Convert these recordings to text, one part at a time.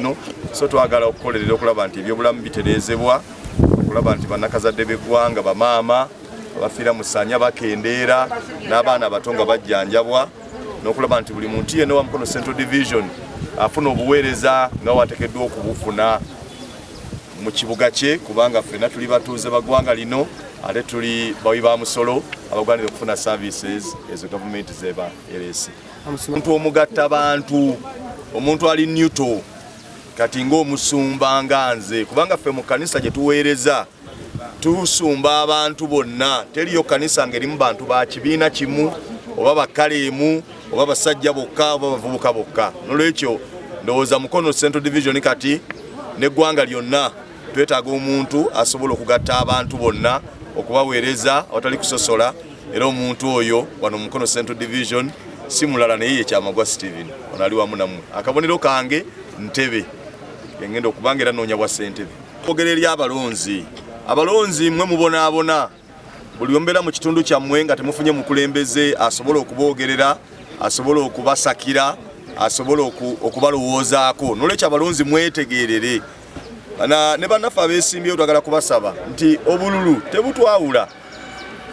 lino. So twagala okukolerera okulaba nti ebyobulamu bitereezebwa, okulaba nti bannakazadde b'eggwanga, bamaama abafiira mu ssanya bakendeera, n'abaana abato nga bajjanjabwa, n'okulaba nti buli muntu yenna owa Mukono Central Division afuna obuweereza nga wateekeddwa okubufuna mu kibuga kye, kubanga ffenna tuli batuuze ba ggwanga lino ate tuli bawi ba musolo abagwanira okufuna services ezo gavumenti zeba ereese. Omuntu omugatta bantu, omuntu ali neutral, kati ng'omusumba nga nze, kubanga ffe mu kkanisa gye tuweereza tusumba abantu bonna. Teriyo kkanisa ng'erimu bantu ba kibiina kimu oba bakaleemu oba basajja bokka oba bavubuka bokka. Nolwekyo ndowooza Mukono Central Division kati n'eggwanga lyonna twetaaga omuntu asobola okugatta abantu bonna, okubaweereza awatali kusosola. Era omuntu oyo wano Mukono Central Division si mulala naye ye Kyamagwa Steven, ono ali wamu nammwe. Akabonero kange ntebe, engenda okubanga era noonya bwa ssentebe. Kwogera eri abalonzi, abalonzi mmwe mubonaabona buli omubeera mu kitundu kyammwe nga temufunye mukulembeze asobola okuboogerera, asobola okubasakira, asobola okubalowoozaako. Nolwekyo abalonzi mwetegerere ne bannaffe abeesimbyewo, twagala kubasaba nti obululu tebutwawula.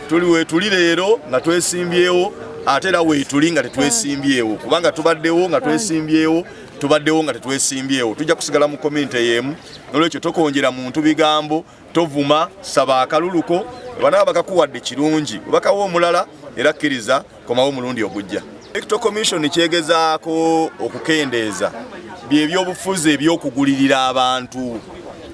Tuli weetuli leero nga twesimbyewo, ate era weetuli nga tetwesimbyewo, kubanga tubaddewo nga twesimbyewo, tubaddewo nga tetwesimbyewo, tujja kusigala mu community y'emu. Nolwekyo tokonjera muntu bigambo, tovuma, saba akaluluko. Banaaba bakakuwadde kirungi, webakawa omulala era kkiriza, komawo omulundi ogujja. Electoral Commission kyegezaako okukendeeza byebyobufuzi ebyokugulirira abantu,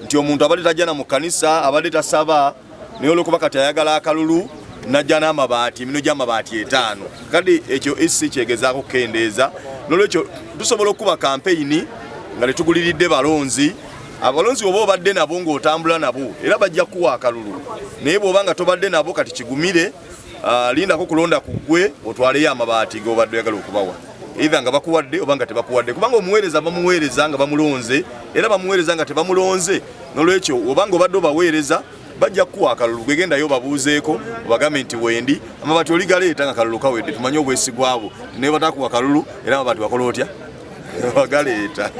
nti omuntu abadde tajja na mu kkanisa, abadde tasaba, naye olwokuba kati ayagala akalulu najja n'amabaati, emino gy'amabaati 5. Kati ekyo EC kyegezaako okukendeeza. Nolwekyo tusobola okukuba kampeyini nga tetuguliridde balonzi. Abalonzi oba obadde nabo ng'otambula nabo, era bajja kuwa akalulu, naye bw'oba nga tobadde nabo, kati kigumire, lindako kulonda ku ggwe otwaleyo amabaati g'obadde oyagala okubawa, either nga bakuwadde oba nga tebakuwadde, kubanga omuweereza bamuweereza nga bamulonze, era bamuweereza nga tebamulonze. Nolwekyo oba nga obadde obaweereza, bajja kukuwa akalulu. Gwegendayo obabuuzeeko, obagambe nti wendi, amabaati oligaleeta nga kalulu kawedde, tumanye obwesigwabo. Naye batakuwa kalulu, era amabaati wakola otya? Wagaleeta.